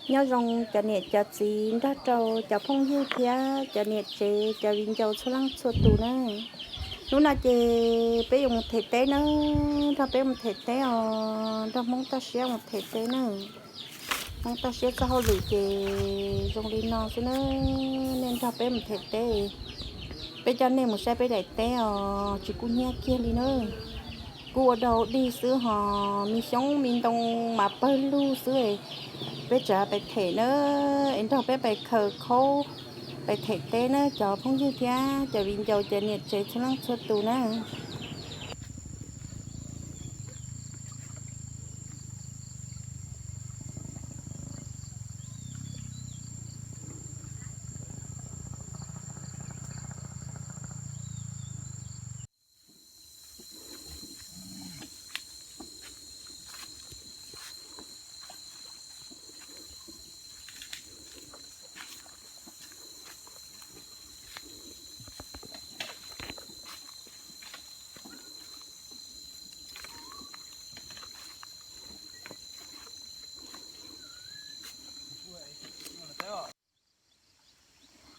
Nyob zoo cov niam cov txiv nrog rau cov phooj ywg thiab cov niam tsev cov viv ncaus txhua leej txhua tus na. Hnub no ces peb yuav mus them teb na, nrog peb mus them teb os, nrog Hmoob toj siab mus them teb na. Hmoob toj siab txoj hauj lwm ces zoo li no xwb na, nej nrog peb mus them teb. Peb coj nej mus saib peb daim teb os, tsis kub hnyiab kiag li na. Kub ua dog dig xwb hos, me xyoob me ntoo mas pawg lug xwb. Peb tseem pais them na, es nrog peb pais khaws khaub, pais them teb na cov phooj ywg thiab cov viv ncaus cov niam tsev txhua leej txhua tus na.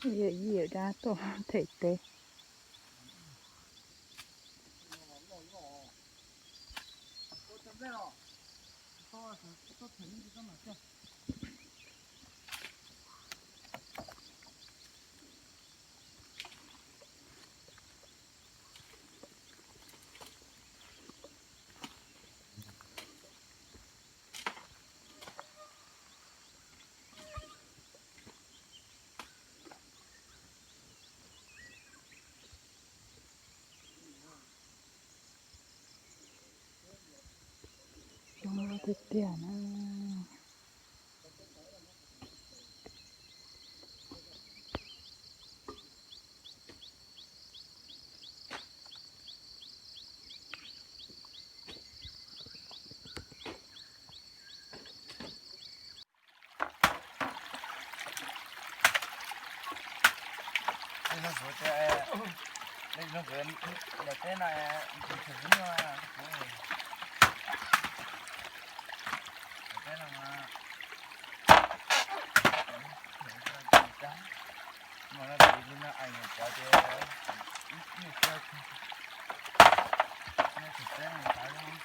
Yawm yij yawm dab tuaj them teb. Coob tiag tiag na.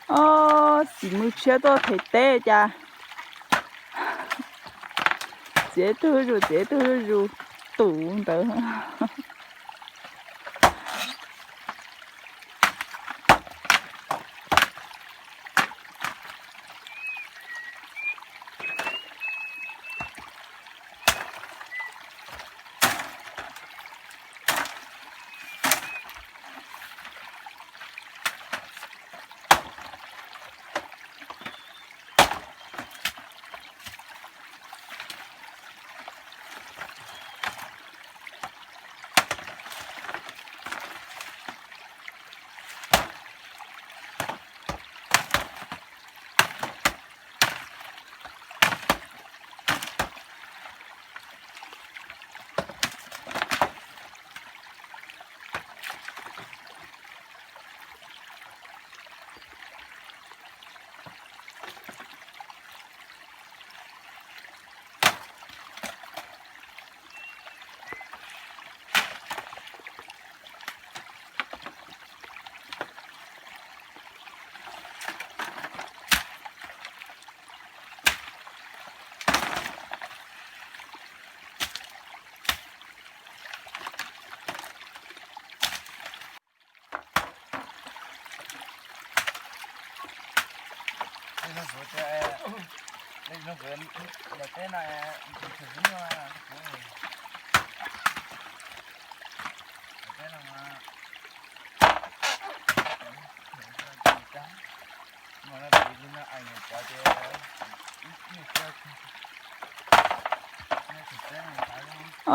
Ob, xim mws tshiab tuaj them teb cas. Txiav tug zuj zus, txiav tug zuj zus tus ntawd.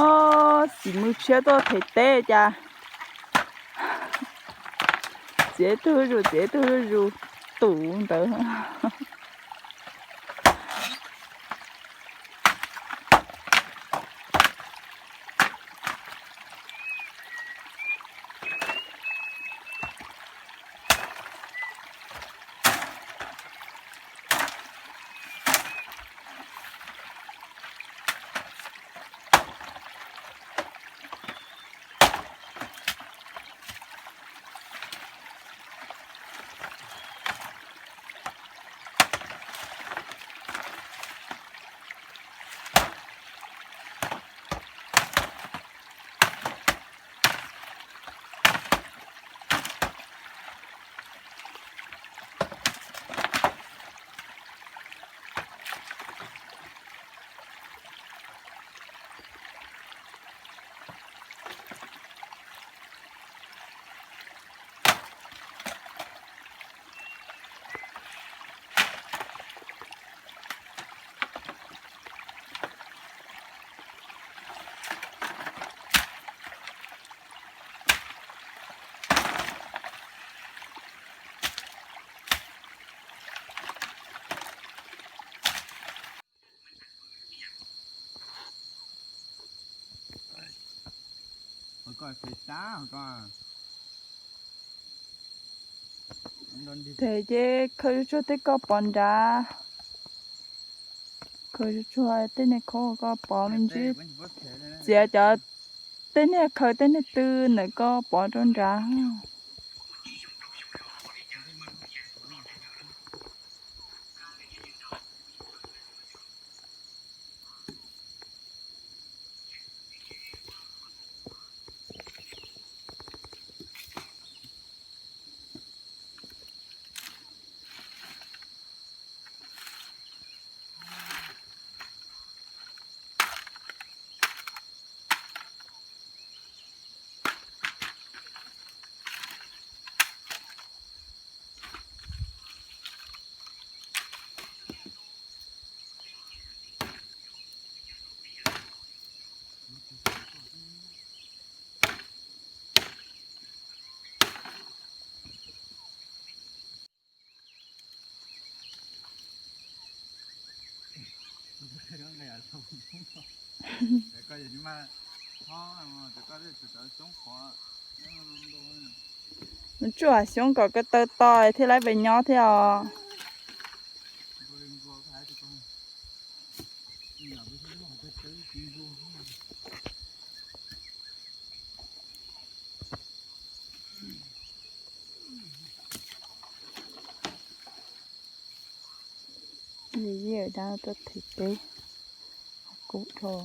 Ob, xim mws tshiab tuaj them teb cas. Txiav tug zuj zus, txiav tug zuj zus tus ntawd. Them ces khaws tsuag tsuag tej koj pov nrad. Khaws tsuag tsuag tej niag khauv koj pov me ntsis. Txiav cov tej niag khaws tej niag tw ntawm koj pov rau nrad. Mus tsuj hav xyoob kom ko taw to thiaj li pem nyob thiab os. Yij yij dab tuaj them teb, kuv rau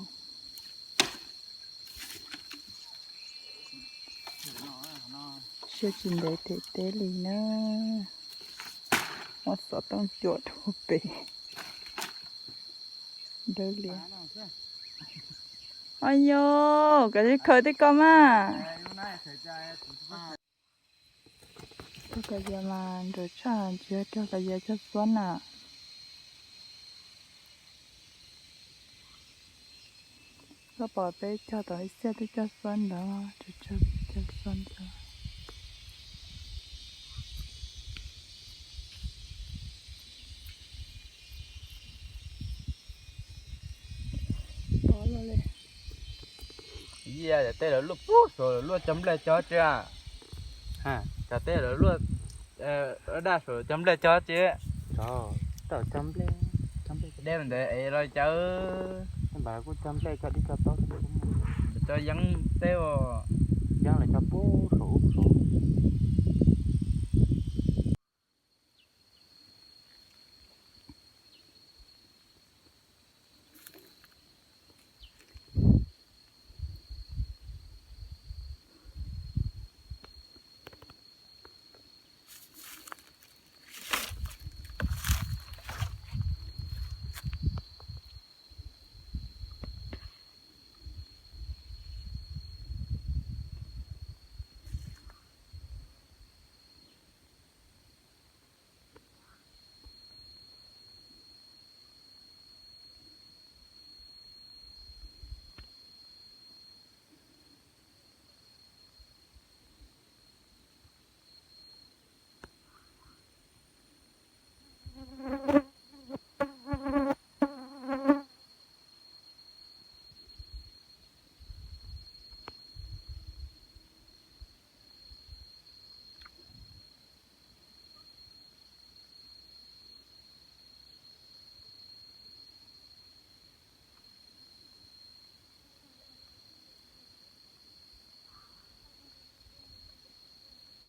siab tsis ntev them teb li na. Muab xov tooj cuam rau pem. Dawb lias. Ayo, koj tsis khaws tej koj mas. Rog kos yias mas nrawm tshaj, tsis yog rog kos yias cog xuab na. Koj pom peb cog tom ib xiab twb cog xuab ntawd, cog xuab ntawd. Yij, cov teb lawv luaj puag saum luaj cog nplej cog tsi. Cov teb lawv luaj daj saum cog nplej cog tsi. Dej ntawd es los cawv. Cov yeeb teb os. Yeeb lawv cog puag saum.